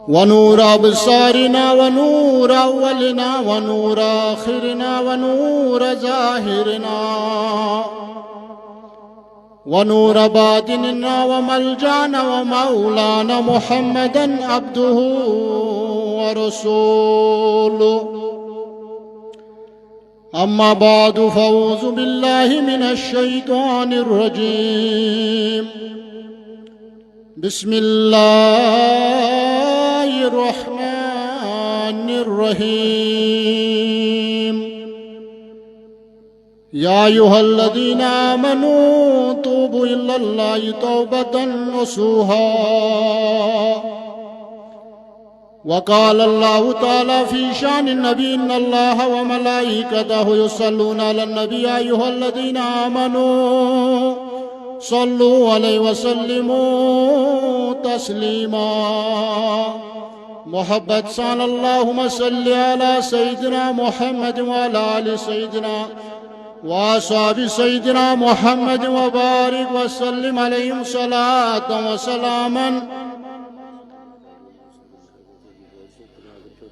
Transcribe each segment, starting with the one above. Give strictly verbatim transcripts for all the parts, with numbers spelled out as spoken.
ونور أبصارنا ونور أولنا ونور آخرنا ونور ظاهرنا ونور باطننا وملجانا ومولانا محمدا عبده ورسوله. أما بعد، فأعوذ بالله من الشيطان الرجيم. بسم الله الرحمن الرحيم. يا أيها الذين آمنوا توبوا إلى الله توبة نصوحا. وقال الله تعالى في شأن النبي: إن الله وملائكته يصلون على النبي، يا أيها الذين آمنوا صلوا عليه وسلموا تسليما. محبت سان اللهم صل على سيدنا محمد وعلى آل سيدنا وأصحاب سيدنا محمد وبارك وسلم عليهم صلاة وسلاما،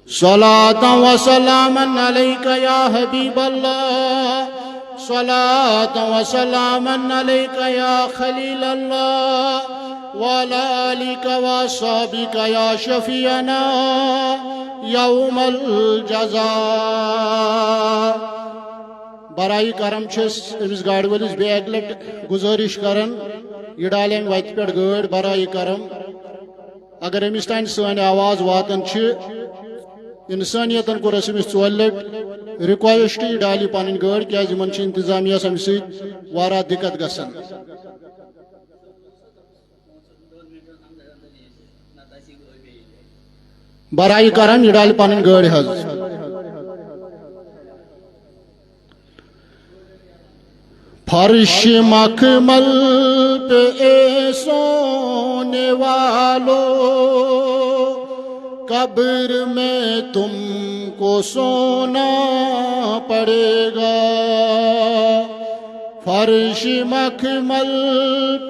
صلاة وسلاما عليك يا حبيب الله، صلاة وسلاما عليك يا خليل الله، وعلى آلك وأصحابك يا شفيعنا يوم الجزاء. برائے کرم چھِ أسۍ أمِس گاڑِ وٲلِس بیٚیہِ اَکہِ لَٹہِ گُزٲرِش کران، یہِ ڈالہِ اَمہِ وَتہِ پٮ۪ٹھ گٲڑۍ، برائے کرم۔ اگر أمِس تام سٲنۍ آواز واتان چھِ، اِنسٲنیتَن کوٚر اَسہِ أمِس ژورِ لَٹہِ request، یہِ ڈالہِ پَنٕنۍ گٲڑۍ، کیٛازِ یِمَن چھِ انتظامیہَس اَمہِ سۭتۍ واریاہ دِقت گژھان۔ برائے کرم، یہِ ڈالہِ پَنٕنۍ گٲڑۍ حظ۔ فرش مخمل پہ اے سونے والو، قبر میں تم کو سونا پڑے گا۔ فرش مخمل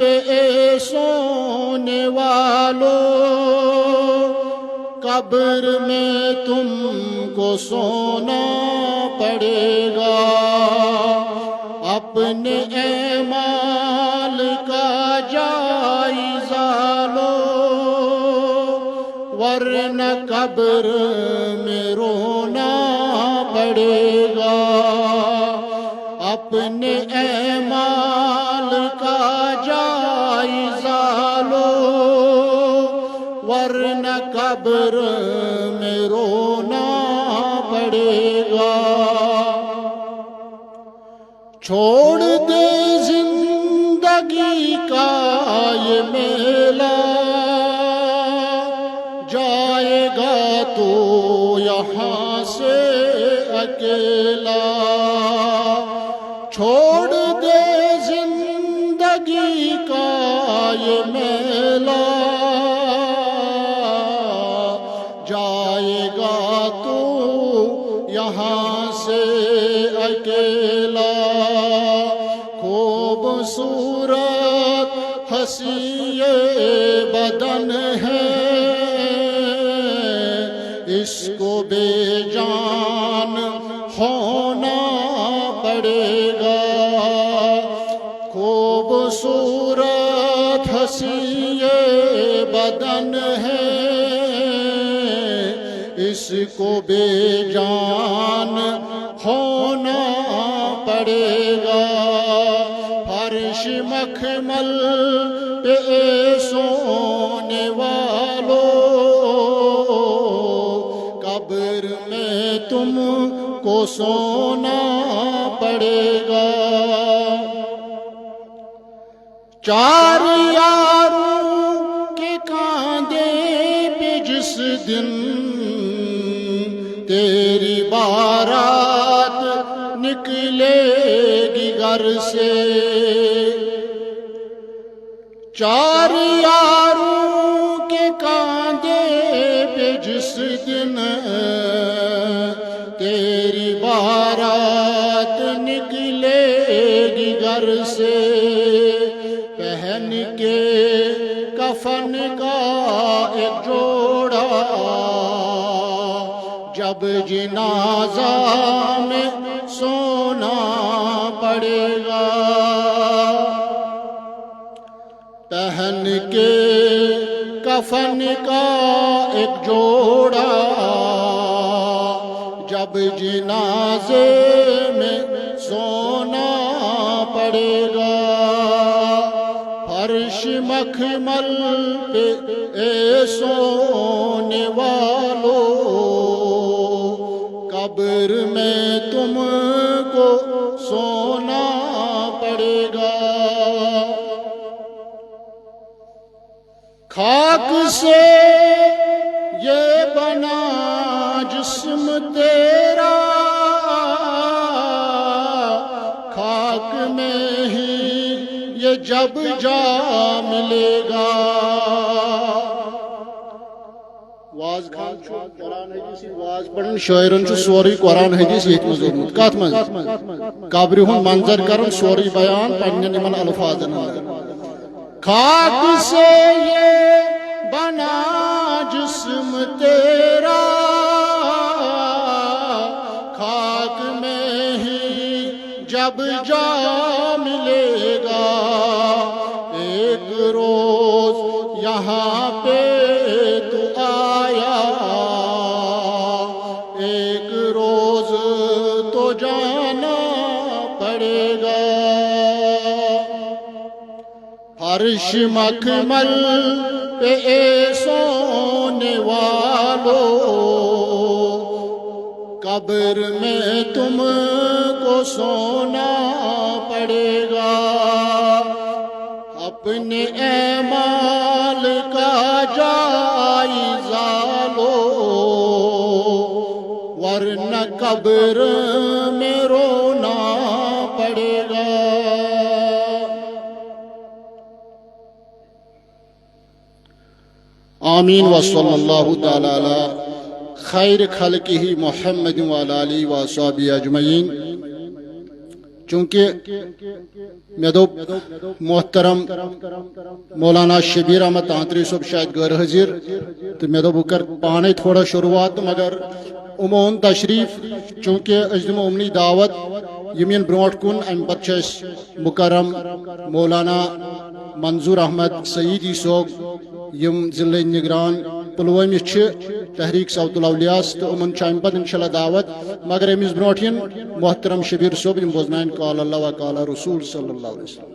پہ اے سونے والو، قبر میں تم کو سونا پڑے گا۔ اپنے اعمال کا جائزہ لو، ورنہ قبر میں رونا پڑے گا۔ اپنے اعمال کا جائزہ لو، ورنہ قبر میں رونا پڑے گا۔ چھوڑ دے زندگی کا یہ میلہ، جائے گا تو یہاں سے اکیلا۔ چھوڑ دے زندگی کا یہ میلہ، جائے گا تو یہاں سے اکیلا۔ خوبصورت حسین بدن ہے، اس کو بے جان ہونا پڑے گا۔ خوبصورت حسین بدن ہے، اس کو بے جان ہونا پڑے گا۔ فرش مخمل پہ اے سونے والو، قبر میں تم کو سونا پڑے گا۔ چار یاروں کے کاندھے پہ جس دن تیری بارات نکلے گی گھر سے، چار یاروں کے کاندھے پہ جس دن تیری بارات نکلے گی گھر سے، پہن کے کفن کا ایک جوڑا، جب جنازہ میں سونا پڑے گا۔ پہن کے کفن کا ایک جوڑا، جب جنازے میں سونا پڑے گا۔ فرش مخمل پہ اے سونے والو، قبر میں تم کو سونا پڑے گا۔ خاک سے یہ بنا جسم تیرا، خاک میں ہی یہ جب جا ملے گا۔ واز خان چھُ قرآن حدیث، واز پران شاعرن چھُ سورُے قرآن حدیث یتھ منٛز اوٚنمُت۔ کتھ منٛز؟ قبرِ ہُنٛد منظر کران سورُے بیان پننٮ۪ن یِمن الفاظن اندر۔ خاک سے یہ بنا جسم تیرا، خاک میں ہی جب جا ملے گا۔ ایک روز یہاں پہ تو آیا، ایک روز تو جانا پڑے گا۔ فرش مخمل پہ اے سونے والو، قبر میں تم کو سونا پڑے گا۔ اپنے اعمال کا جائزہ لو، ورنہ قبر میں رونا پڑے گا۔ آمین و صلی اللہ تعالی علی خیر خلقہ محمد و علی آلہ و اصحابہ اجمعین۔ چونکہ مےٚ دوٚپ محترم مولانا شبیر احمد تانترے صٲب شاید غٲر حٲضِر، تہٕ مےٚ دوٚپ بہٕ کرٕ پانے تھوڑا شروٗعات، مگر یِمو اوٚن تشریٖف، چوٗنٛکہِ أسۍ دِمو یِمنٕے دعوت، یِم یِن برونٛٹھ کُن۔ اَمہِ پتہٕ چھِ اَسہِ مُکرم مولانا منظور احمد سعیدی صٲب، یِم ضلع نگران پلوٲمِس چھِ، تحریک صوت الاولیاس، تہٕ یِمن چھِ اَمہِ پتہٕ انشاءاللہ دعوت۔ مگر أمِس برونٛٹھ یِن محترم شبیر صٲب، یِم بوزناون قال اللہ و قال رسول صلی اللہ علیہ وسلم۔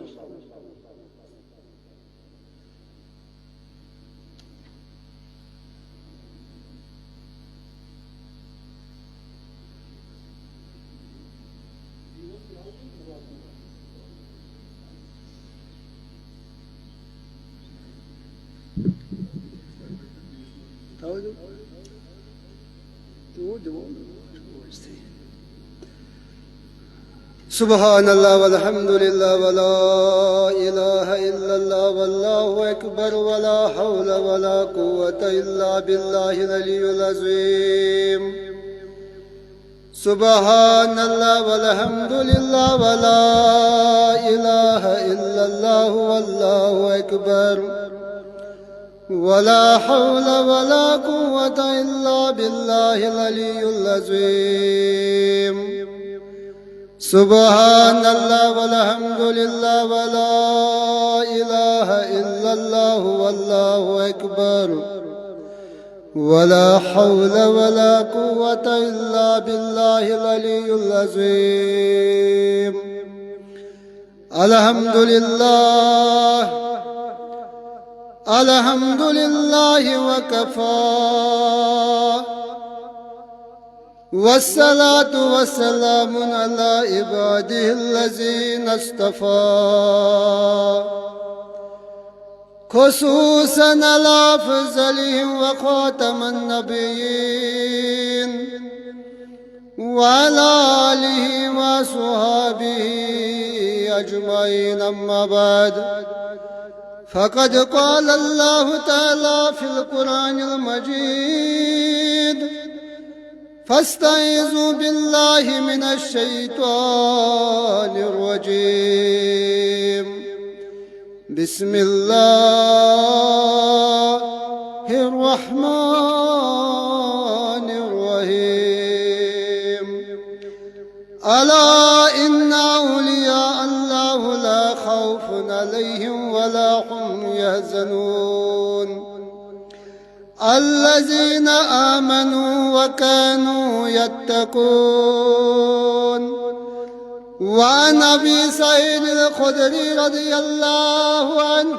سبحان الله والحمد لله ولا إله إلا الله والله أكبر ولا حول ولا قوة إلا بالله العلي العظيم. سبحان الله والحمد لله ولا إله إلا الله والله أكبر ولا حول ولا قوة إلا بالله العلي العظيم. سبحان الله والحمد لله ولا إله إلا الله والله أكبر ولا حول ولا قوة إلا بالله العلي العظيم. الحمد لله، الحمد لله وكفى، والصلاة والسلام على عباده الذين اصطفى، خصوصا على أفضلهم وخاتم النبيين وعلى آله وأصحابه أجمعين. أما بعد، فقد قال الله تعالى في القرآن المجيد: فاستعيذوا بالله من الشيطان الرجيم. بسم الله الرحمن الرحيم. ألا إن أولياء الله لا خوف عليهم ولا هم يحزنون. الذين آمنوا وكانوا يتقون. وعن أبي سعيد الخدري رضي الله عنه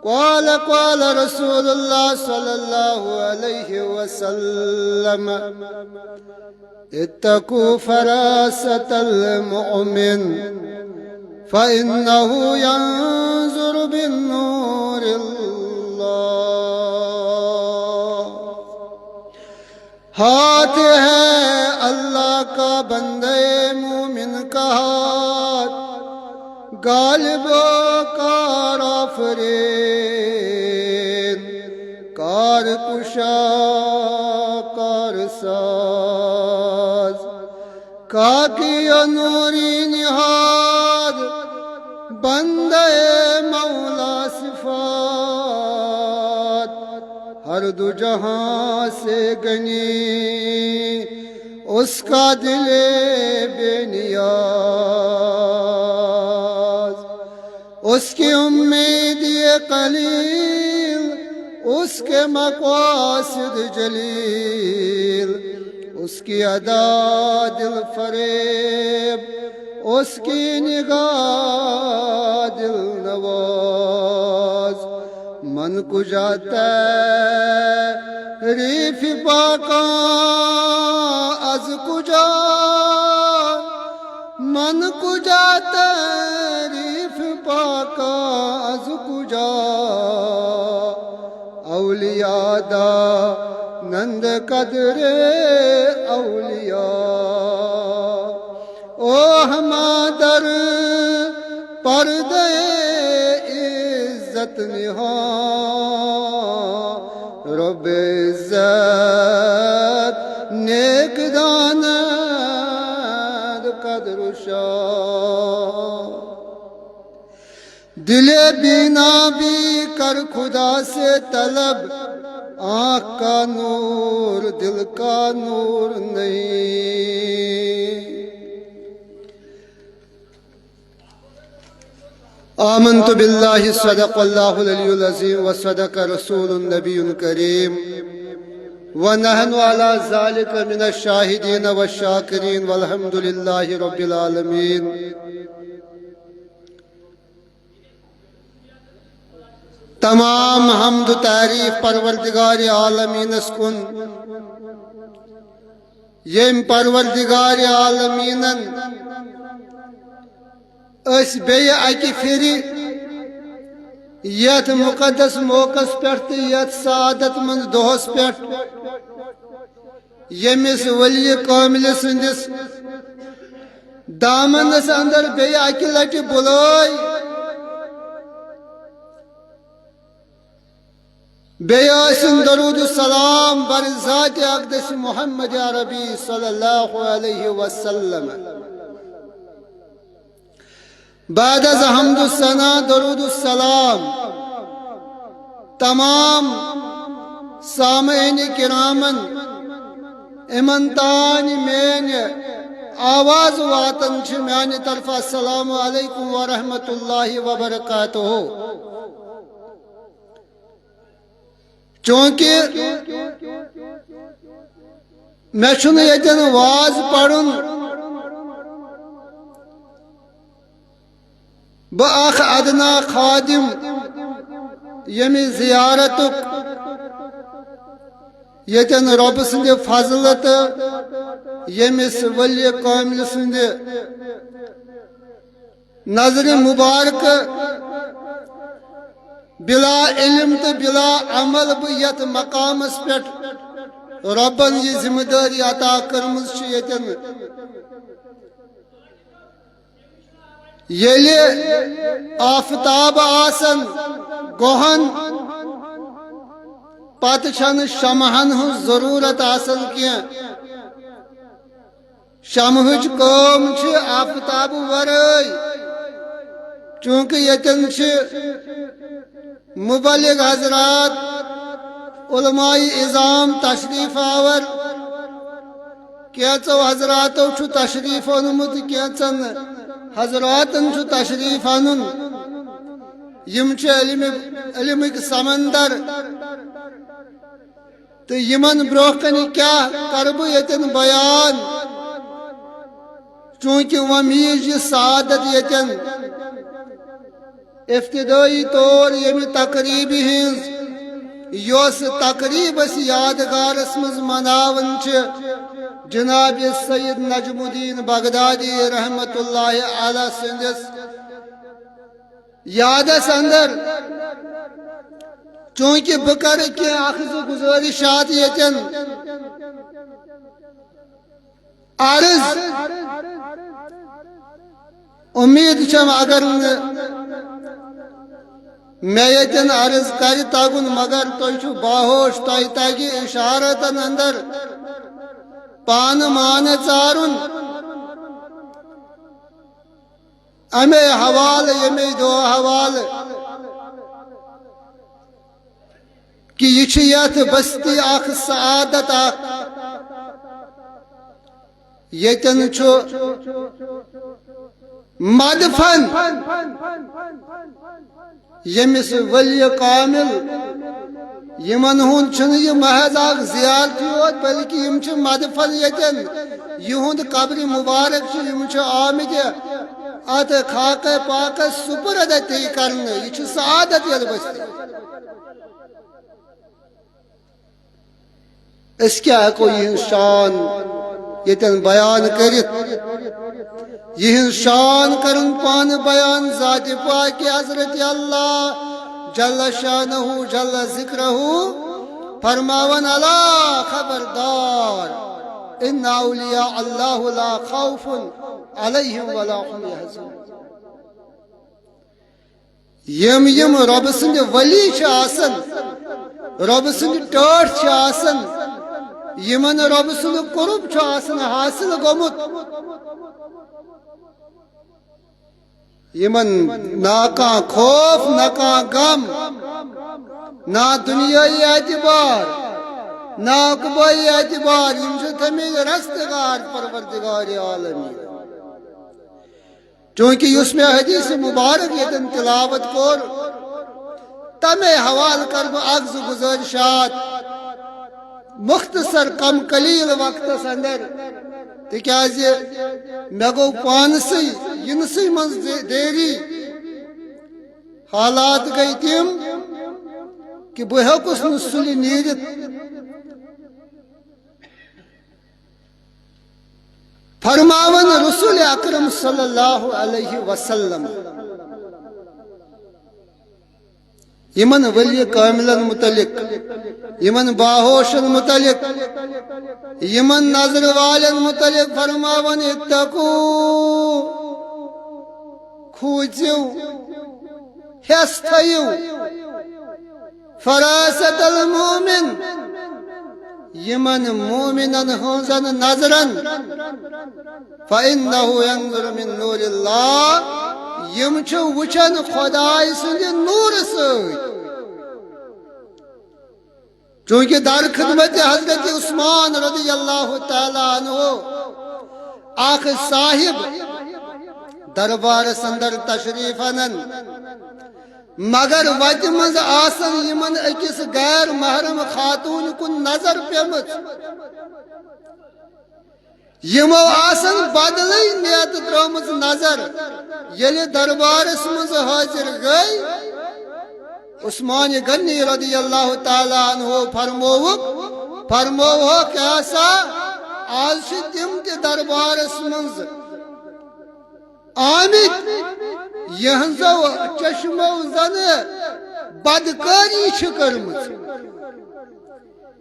قال: قال رسول الله صلى الله عليه وسلم: اتقوا فراسة المؤمن فإنه ينظر بنور الله. ہاتھ ہے اللہ کا بندے مومن کا ہاتھ، غالب و کار آفرین، کار کشا، کار ساز، کاکی و نوری نہاد، بندے مولا صفات، ہر دو جہاں سے غنی اس کا دل بے نیاز۔ اس کی امید یہ قلیل، اس کے مقاصد جلیل، اس کی ادا دل فریب، اس کی نگاہ دل نواز۔ من کجا تعریف پاکاں از کجا، من کجا تعریف پاکاں از کجا، اولیاء دانند قدر اولیاء۔ او ہما در پردہ عزت نہاں، رب عزت نیک داند قدر شاں۔ دل بینا بھی کر خدا سے طلب، آنکھ کا نور دل کا نور نہیں۔ آمنت بالله، صدق الله العلي العظيم، وصدق رسول النبي الكريم، ونحن على ذلك من الشاهدين والشاكرين، والحمد لله رب العالمين۔ تمام حمد و تعریف پروردگار عالمینس کن، یم پروردگار عالمینن اس بیٚیہِ اکہِ پھِرِ یتھ مقدس موقعس پٮ۪ٹھ تہٕ یتھ سعادت مند دۄہس پٮ۪ٹھ ییٚمِس ولی کاملِ سٕنٛدِس دامنس اندر بیٚیہِ اکہِ لٹہِ بُلٲے، بیٚیہِ ٲسِن درود و سلام بر ذات اقدس محمد عربی صلی اللہ علیہ وسلم۔ بعد از حمد و ثنا، درود و سلام، تمام سامعین کرامن، یمن تانۍ میٲنۍ آواز واتان چھِ میانہِ طرفہٕ، السلام علیکم ورحمۃ اللہ وبرکاتہ۔ چونکہ مےٚ چھُنہٕ ییٚتٮ۪ن واز پرُن، بہٕ اکھ ادنا خادم، ییٚمہِ زیارتُک، ییٚتٮ۪ن رۄبہٕ سٕنٛدِ فضلہٕ تہٕ ییٚمِس ولی کاملہِ سٕنٛدِ نظرِ مبارکہٕ بلا علم تہٕ بلا عمل بہٕ یتھ مقامس پٮ۪ٹھ رۄبن یہِ ذمہٕ دٲری عطا کٔرمٕژ چھِ ییٚتٮ۪ن۔ ییٚلہِ آفتاب آسن گۄہن، پتہٕ چھنہٕ شمہن ہٕنٛز ضروٗرت آسان کینٛہہ۔ شمہٕچ کٲم چھِ آفتاب ورٲے چونکہ ییٚتٮ۪ن چھِ مبلغ حضرات، علماء عظام تشریف آور، کینٛژو حضراتو چھُ تشریف اونمُت، کینٛژن حضراتن چھُ تشریف انُن۔ یِم چھِ علم، علمٕکۍ سمندر۔ تہٕ یِمن برونٛہہ کنہِ کیٛاہ کرٕ بہٕ ییٚتٮ۪ن بیان؟ چونکہ وۄنۍ میٖج یہِ سعادت ییٚتٮ۪ن۔ ابتدٲئی طور ییٚمہِ تقریٖبہِ ہٕنٛز، یۄس تقریٖب أسۍ یادگارس منٛز مناوان چھِ، جناب سید نجم الدین بغدادی رحمت اللہ علیہ سٕنٛدِس یادس اندر، چونکہ بہٕ کرٕ کینٛہہ اکھ زٕ گزٲرشات ییٚتٮ۪ن عرض۔ امید چھم اگر نہٕ مےٚ ییٚتٮ۪ن عرض کرِ تگُن، مگر تُہۍ چھِو باہوش، تۄہہِ تگہِ اشارتن اندر پانہٕ مانہٕ ژارُن۔ امے حوالہٕ، ییٚمے دۄہ حوالہٕ کہِ یہِ چھِ یتھ بستی اکھ سعادت اکھ، ییٚتٮ۪ن چھُ مدفن، ییٚمِس ولی کامل، یِمن ہُنٛد چھُنہٕ یہِ محض اکھ زیارتی یوت، بلکہِ یِم چھِ مدفن ییٚتٮ۪ن، یِہُنٛد قبرِ مبارک چھُ، یِم چھِ آمٕتۍ اتھ خاکہ پاکس سپرد تہِ کرنہٕ۔ یہِ چھُ سعادت یتھ بستی۔ أسۍ کیٛاہ ہٮ۪کو یِہٕنٛز شان ییٚتٮ۪ن بیان کٔرِتھ؟ یِہٕنٛز شان کَرُن پانہٕ بیان ذاتِ پاکِ حضرت اللہ جل شانہ جل ذکرہ فرماوان، الا خبردار، ان اولیاء اللہ لا خوف علیہم ولا هم يحزنون۔ یِم یِم رۄبہٕ سٕنٛدِ ولی چھِ آسان، رۄبہٕ سٕنٛدِ ٹٲٹھۍ چھِ آسان، یِمن رۄبہٕ سُنٛد قرب چھُ آسان حٲصِل گوٚمُت، یِمن نہ کانٛہہ خوف، نہ کانٛہہ غم، نہ دُنیٲیی اعتبار، نہ عقبٲیی اعتبار، یِم چھِ تھٲمٕتۍ رستگار پروردگار عالمین۔ چونکہ یُس مےٚ حدیث مبارک ییٚتٮ۪ن تلاوت کوٚر، تمے حوالہٕ کرٕ بہٕ اکھ زٕ گزٲرشات مختصر کم قلیل وقتس اندر، تِکیازِ مےٚ گوٚو پانسٕے یِنسٕے منٛز دے-، دیری۔ حالات گٔے تِم کہِ بہٕ ہیوٚکُس نہٕ سُلہِ نیٖرِتھ۔ فرماوان رسول اکرم صلی اللہ علیہ وسلم یمن ولی کاملن متعلق، یمن باہوشن متعلق، یمن نظر والن متعلق فرماوان، اتقو، کھوژِو، ہیس تھٲیِو، فراست المؤمن، یمن مومنن ہنزن نظرن، فإنه ينظر من نور الله، یم چھ وچھان خدای سٕنٛدِ نور سۭتۍ۔ چونکہ در خدمت حضرت عثمان رضی اللہ تعالی عنہ اکھ صاحب دربارس اندر تشریف انان، مگر وتہِ منٛز آسن یمن أکِس غیر محرم خاتون کُن نظر پیمٕژ۔ یمو آسن بدلٕے نیت ترٲومٕژ نظر۔ ییٚلہِ دربارس منٛز حٲضِر گٔے، عثمان غنی رضی اللہ تعالی عنہ فرمووُکھ، فرمووُکھ، کیٛاہ سا، از چھِ تِم تہِ دربارس منٛز آمٕتۍ، یہنزو چشمو زن بدکٲری چھِ کٔرمٕژ،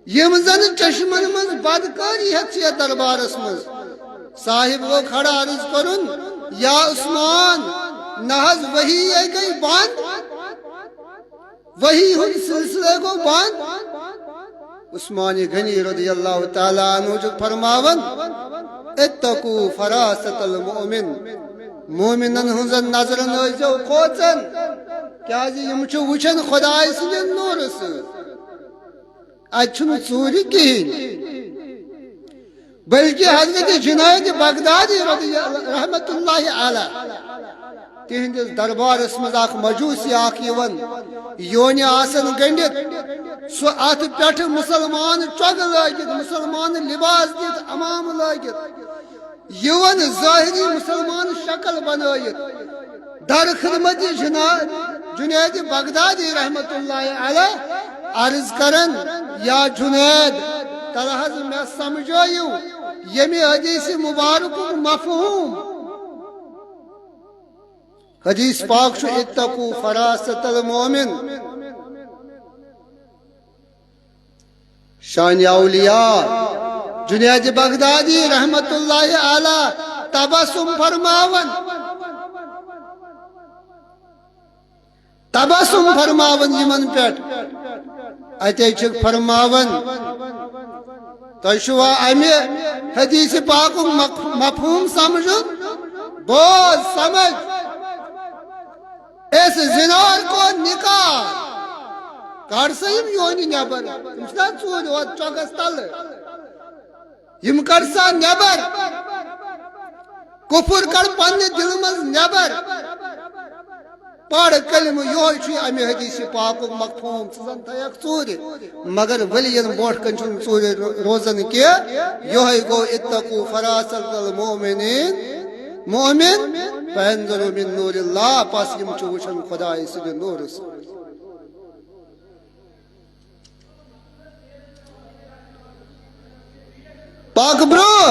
یم زن چشمن منٛز بدکٲری ہیٚژ یتھ دربارس منٛز۔ صاحب گوٚو کھڑا، عرض کرُن، یا عثمان، نہ حظ وحی ہے گٔے بند، وحی ہُنٛد سلسلہٕ گوٚو بند۔ عثمان غنی رضی اللہ تعالی عنہ چھُ فرماوان، اتقوا فراست المؤمن، مومنن ہٕنٛزن نظرن ٲسۍزیو کھوژان، کیازِ یِم چھِ وٕچھان خۄداے سٕنٛدِ نوٗرٕ سۭتۍ۔ اتہِ چھُنہٕ ژوٗرِ کِہیٖنۍ۔ بلکہ حضرت جنید بغدادی رضی اللہ، رحمت اللہ علیہ، تہنٛدِس دربارس منٛز اکھ مجوسی اکھ یِوان، یونہِ آسان گٔنڈِتھ، سُہ اتھ پٮ۪ٹھ مسلمان چۄگہٕ لٲگِتھ، مسلمان لباس دِتھ، عمامہٕ لٲگِتھ، یِوان ظٲہری مسلمان شکل بنٲیِتھ، در خدمت جنا-، جنید بغدادی رحمت اللہ علیہ عرض کران، یا جنید، تل حض مےٚ سمجھٲیِو ییٚمہِ حدیث مبارکُک مفہوم۔ حدیث پاک چھُ، اتقوا فراست المؤمن۔ شان اولیاء جنید بغدادی رحمت اللہ علیہ تبسم فرماون، تبسم فرماون یمن پٮ۪ٹھ۔ اتے چھِ فرماون، تۄہہِ چھُوا امہِ حدیث پاکُک مف-، مفہوم سمجھُن؟ بوز، سمجھ۔ اس زنار کو نکال۔ کڑ سا یم یونہِ نٮ۪بر۔ یم چھِنہ ژوٗرِ ہوت چۄگس تلہٕ۔ یم کڑ سا نٮ۪بر۔ کفر کڑ پننہِ دلہٕ منٛز نٮ۪بر۔ پڑ کلمہٕ، یہوے چھُ امہِ حدیث پاکُک مفہوم۔ ژٕ زن تھایکھ ژوٗرِ، مگر ولین برونٛٹھ کنہِ چھُنہٕ ژوٗرِ رو-، روزان کینٛہہ۔ یہوے گوٚو، اتقوا فراست المؤمنین، مؤمن، فینظروا من نور اللہ، پس یم چھِ وٕچھان خدایہِ سٕنٛدِ نوٗرٕ سۭتۍ۔ پاک برو۔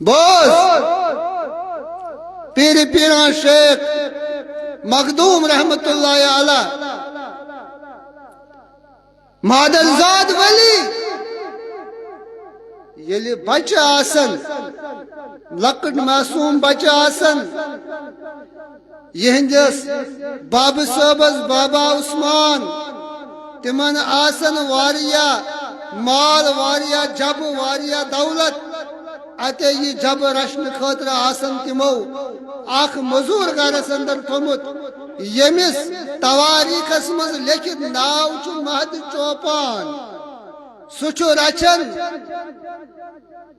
بوز۔ پیر پیران شیخ مخدوم رحمت اللہ علیہ، مادل زاد ولی، ییٚلہِ بچہٕ آسن، لۄکٕٹۍ معصوم بچہٕ آسن، یہندس بابہٕ صٲبس بابا عثمان، تمن آسن واریاہ مال، واریاہ جبہٕ، واریاہ دولت۔ اتے یہ جبہٕ رچھنہٕ خٲطرٕ آسن تمو اکھ مزور گرس اندر تھومت، ییٚمِس توٲریٖخس منٛز لیکھِتھ ناو چھُ مہدِ چوپان۔ سُہ چھُ رچھان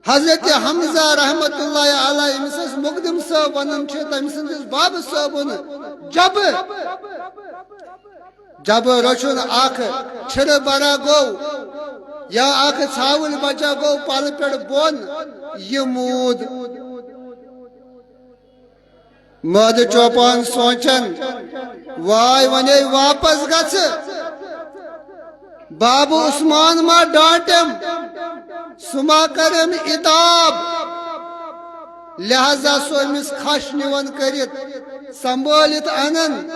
حضرت حمزہ رحمت اللہ علیہ، ییٚمِس أسۍ مقدم صٲب ونان چھِ، تٔمۍ سٕنٛدِس بابہٕ صٲبُن جبہٕ۔ جبہٕ رچھُن اکھ چھِرٕ برا گوٚو یا اکھ ژھاوٕلۍ بچا گوٚو پلہٕ پٮ۪ٹھ بۄن، یہِ موٗد۔ مٲدٕ چوپان سونٛچان، واے ونے واپس گژھٕ۔ بابہٕ عثمان ما ڈانٹم، سُہ ما کرم عتاب۔ لہذا سُہ أمِس کھش نِوان کٔرِتھ، سنبھٲلِتھ انان۔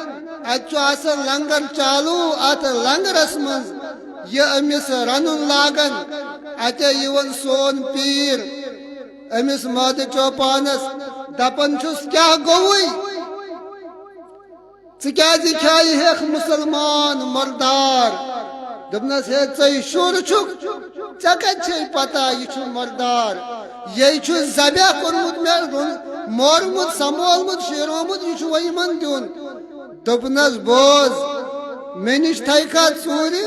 اتہِ چھُ آسان لنگر چالو، اتھ لنگرس منٛز یہِ أمِس رنُن لاگان۔ اتے یِوان سون پیٖر أمِس مٲدٕ چوپانس دپان چھُس، کیٛاہ گوٚوُے؟ ژٕ کیٛازِ کھیٛاوِ ہیٚکھ مُسلمان مردار؟ دوٚپنس، ہے، ژے شُر چھُکھ، ژےٚ کتہِ چھے پتہ یہِ چھُ مردار؟ یے چھُ ذبح کوٚرمُت مےٚ، رو-، مورمُت، سنبھولمُت، شیرومُت، یہِ چھُ وۄنۍ یِمن دیُن۔ دوٚپنس، بوز، مےٚ نِش تھایکھا ژوٗرِ؟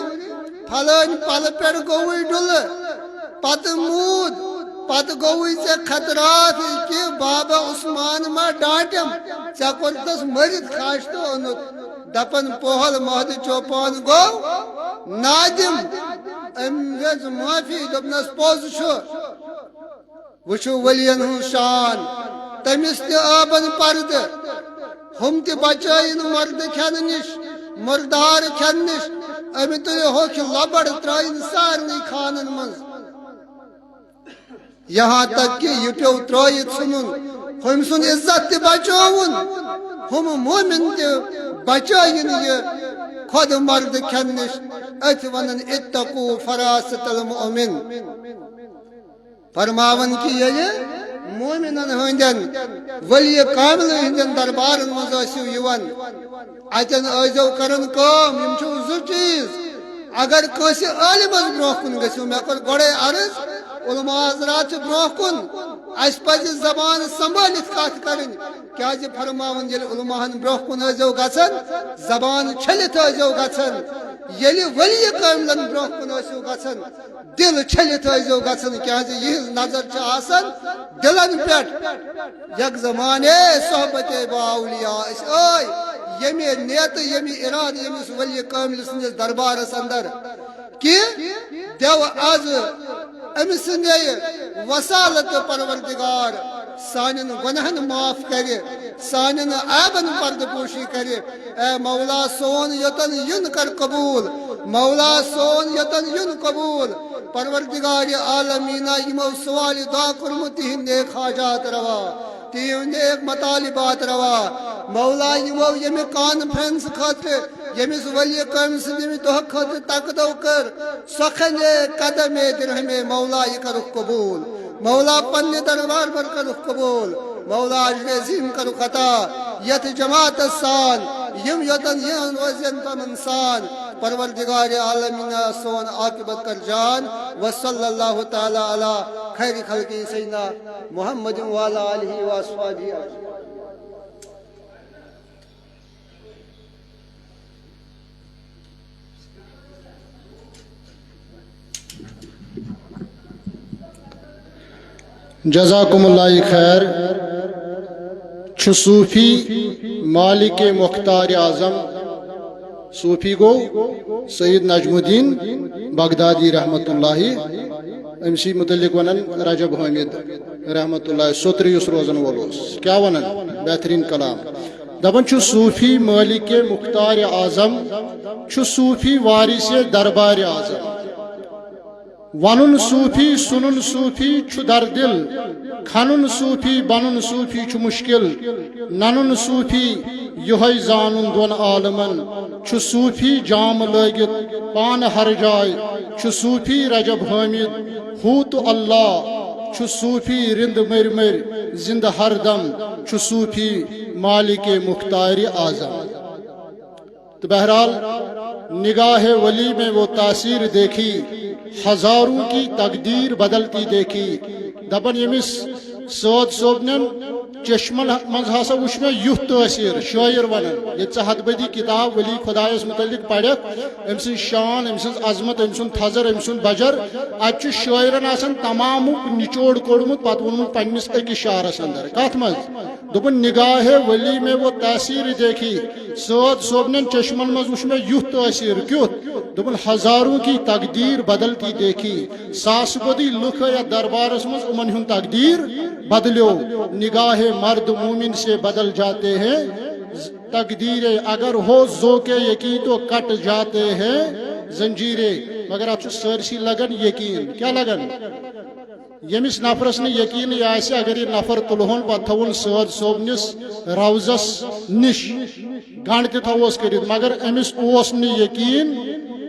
پھلٲنۍ پلہٕ پٮ۪ٹھ گوٚوُے ڈُلہٕ، پتہٕ موٗد، پتہٕ گوٚوُے ژےٚ خطرات، یہِ کہِ بابا عثمان ما ڈانٹم، ژےٚ کوٚرتھس مٔرِتھ کھش تہٕ اوٚنُتھ۔ دپان، پوہل مہدٕ چوپان گوٚو نادم، أمۍ ویژ معافی، دوٚپنس، پوٚز چھُ۔ وٕچھِو ؤلین ہُنٛد شان، تٔمِس تہِ ٲبن پردٕ، ہُم تہِ بچٲیِن مردٕ کھٮ۪نہٕ نِش، مردار کھٮ۪نہٕ نِش۔ أمۍ تُلہِ ہوٚکھِ لۄبڑ، ترٛٲیِن سارنٕے خانن منٛز۔ یہاں تک کہ یہِ پیوٚو ترٛٲیِتھ ژھٕنُن، ہُمۍ سُنٛد عزت تہِ بچووُن، ہُم مومن تہِ بچٲیِن یہِ خۄد مردٕ کھٮ۪نہٕ نِش۔ أتھۍ ونان، اتقوا فراست المؤمن۔ فرماوان کہ ییٚلہِ مومنن ہٕنٛدٮ۪ن ولی کاملن ہٕنٛدٮ۪ن دربارن منٛز ٲسِو یِوان، اتٮ۪ن ٲسۍزیو کران کٲم۔ یِم چھِو زٕ چیٖز۔ اگر کٲنٛسہِ عٲلمس برونٛہہ کُن گٔژھِو، مےٚ کوٚر گۄڈے عرض، علماء حضرات چھِ برونٛہہ کُن، اسہِ پزِ زبان سنبھٲلِتھ کتھ کرٕنۍ۔ کیازِ فرماوُن، ییٚلہِ علماہن برونٛہہ کُن ٲسۍزیو گژھان، زبان چھٔلِتھ ٲسۍزیو گژھان۔ ییٚلہِ ولی کٲملن برونٛہہ کُن ٲسِو گژھان، دِل چھٔلِتھ ٲسۍزیو گژھان، کیازِ یِہٕنٛز نظر چھِ آسان دِلن پٮ۪ٹھ۔ یک زمانے صحبت با اولیاء، أسۍ ٲے ییٚمہِ نیتہٕ، ییٚمہِ ارادٕ، ییٚمِس ولی کٲمل سٕنٛدِس دربارس اندر کہِ دیو از أمۍ سٕنٛدے وسالت پروردگار سانٮ۪ن گۄناہن معاف کرِ، سانٮ۪ن عیبن پردٕ پوشی کرِ۔ اے مولا سون یوتن یُن کر قبول، مولا سون یوتن یُن قبول۔ پروردگار عالمینا، یِمو سوال دعا کوٚرمُت، تِہِنٛدۍ نیک حاجات روا، تِہِنٛدۍ نیک مطالبات روا۔ مولا، یِمو ییٚمہِ کانفرنس خٲطرٕ، ییٚمِس ولی کامہِ سٕنٛدِ ییٚمہِ دۄہ خٲطرٕ تقدو کٔر، سۄ کھنے قدمے درہمے، مولا، یہِ کرُکھ قبول۔ مولا، پننہِ دربار پر کرُکھ قبول۔ مولا، اجر عظیم کرُکھ عطا یتھ جماعتس سان، یِم یوتن یِن روزن تمن سان۔ پروردگار عالمین سون عاقبت کر جان۔ وصلی اللہ تعالی علی خیر خلقہ سیدنا محمد وعلی آلہ واصحابہ اجمعین۔ جزاکم اللہ خیر۔ چھُ صوفی مالک مختار اعظم، صوفی گو سید نجم الدین بغدادی رحمت اللہ، أمۍ سٕے متعلق ونان رجب حامد رحمت اللہ سوتری یُس روزن وول اوس۔ کیٛاہ ونان؟ بہترین کلام۔ دپان چھُ صوفی مالک مختار اعظم، چھُ صوفی وارث دربار اعظم۔ ونُن صوفی، سُنُن صوفی چھُ دردل، کھنُن صوفی، بنُن صوفی چھُ مشکل، ننُن صوفی، یہے زانُن دۄن عالمن۔ چھُ صوفی جام لٲگِتھ پانہٕ ہر جاے، چھُ صوفی رجب حامد ہو تو اللہ، چھُ صوفی رند مٔرۍ مٔرۍ زندٕ ہر دم، چھُ صوفی مالک مختار اعظم۔ تو بہرحال، نگاہ ولی میں وہ تاثیر دیکھی، ہزاروں کی تقدیر بدلتی دیکھی۔ دپان ییٚمِس سٲد صٲبنٮ۪ن چشمن منٛز ہسا وُچھ مےٚ یُتھ تٲثیر، شٲعر ونان، ییٚلہِ ژٕ ہتھ بٔدی کتاب ولی خدایس متعلق پرکھ، أمۍ سٕنٛز شان، أمۍ سٕنٛز عظمت، أمۍ سُنٛد تھزر، أمۍ سُنٛد بجر، اتہِ چھُ شٲعرن آسان تمامُک نچوڑ کوٚڑمُت، پتہٕ ووٚنمُت پننِس أکِس شعرس اندر۔ کتھ منٛز؟ دوٚپُن، نگاہ ولی میں وہ تاثیر دیکھی، سٲد صٲبنٮ۪ن چشمن منٛز وُچھ مےٚ یُتھ تٲثیر۔ کیُتھ؟ دوٚپُن، ہزاروں کی تقدیر بدلتی دیکھی، ساسہٕ بٔدی لُکھ ٲے یتھ دربارس منٛز، یِمن ہُنٛد تقدیر بدلیو۔ نگاہ مرد مومن سے بدل جاتے ہیں تقدیریں، اگر ہو ذوق یقین تو کٹ جاتے ہیں زنجیریں۔ مگر اتھ چھُ سٲرسٕے لگان یقین۔ کیٛاہ لگان؟ ییٚمِس نفرس نہٕ یقینٕے آسہِ، اگر یہِ نفر تُلہون پتہٕ تھاوون سٲد صٲبنِس روضس نِش، گنڈ تہِ تھاووس کٔرِتھ، مگر أمِس اوس نہٕ یقین،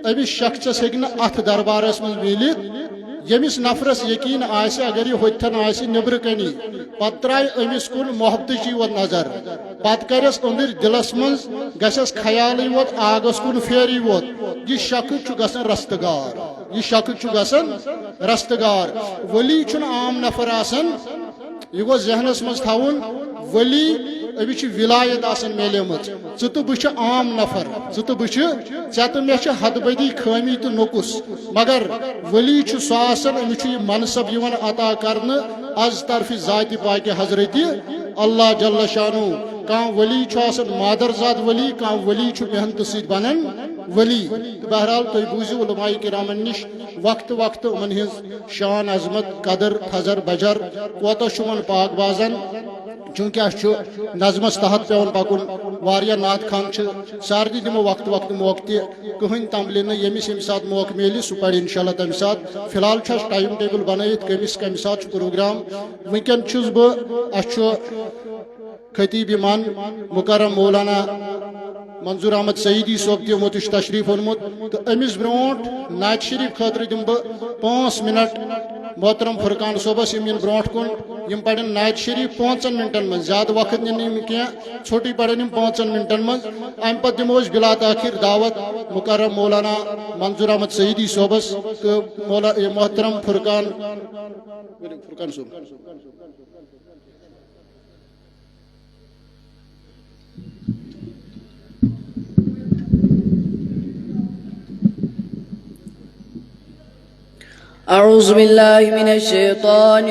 أمِس شخصس ہیٚکہِ نہٕ اتھ دربارس منٛز میٖلِتھ۔ ییٚمِس نفرس یقین آسہِ، اگر یہِ ہوٚتھن آسہِ نیٚبرٕ کنی، پتہٕ ترایہِ أمِس کُن محبتٕچی یوت نظر، پتہٕ کرٮ۪س أنٛدٕرۍ دِلس منٛز، گژھٮ۪س خیالٕے یوت، آگس کُن پھیرٕے یوت، یہِ شخص چھُ گژھان رستگار۔ یہِ شخص چھُ گژھان رستگار۔ ولی چھُنہٕ عام نفر آسان، یہِ گوٚژھ ذہنس منٛز تھاوُن، ولی، أمِس چھِ ولایت آسان میلیمٕژ۔ ژٕ تہٕ بہٕ چھِ عام نفر، ژٕ تہٕ بہٕ چھِ، ژےٚ تہٕ مےٚ چھِ ہتہٕ بٔدی خٲمی تہٕ نقص، مگر ولی چھُ سُہ آسان، أمِس چھُ یہِ منصب یِوان عطا کرنہٕ از طرفِ ذاتِ پاکِ حضرتِ اللہ جل شانہ۔ کانٛہہ ولی چھُ آسان مادر زاد ولی، کانٛہہ ولی چھُ محنتہٕ سۭتۍ بنان ولی۔ تہٕ بہرحال، تُہۍ بوٗزِو علماء کرامن نِش وقتہٕ وقتہٕ یِمن ہٕنٛز شان، عظمت، قدر، تھزر، بجر کوتاہ چھُ یِمن پاک بازن۔ چوٗنٛکہِ اَسہِ چھُ نظمس تحت پٮ۪وان پکُن، واریاہ نعت خوان چھِ، سارنٕے دِمو وقتہٕ وقتہٕ موقعہٕ تہِ، کٕہٕنۍ تمبلہِ نہٕ، ییٚمِس ییٚمہِ ساتہٕ موقعہٕ میلہِ سُہ پرِ انشاءاللہ تمہِ ساتہٕ۔ فی الحال چھُ اَسہِ ٹایم ٹیبل بنٲیِتھ کٔمِس کمہِ ساتہٕ چھُ پروگرام۔ وٕنکٮ۪ن چھُس بہٕ، اَسہِ چھُ خطیب ایمان مکرم مولانا منظور احمد سعیدی صٲب تہِ ووتُس تشریف اوٚنمُت، تہٕ أمِس برونٛٹھ نعت شریف خٲطرٕ دِمہٕ بہٕ پانٛژھ منٹ محترم فرقان صٲبس، یِم یِن برونٛٹھ کُن۔ یِم پرن نعت شریف پانٛژن منٹن منٛز، زیادٕ وقت نِنہٕ یِم کینٛہہ، ژھوٚٹٕے پرن یِم پانٛژن منٹن منٛز۔ امہِ پتہٕ دِمو أسۍ بلا تاخیر دعوت مکرم مولانا منظور احمد سعیدی صٲبس تہٕ مولا-، یہِ محترم فرقان، فرقان صٲب۔ أعوذ بالله من الشيطان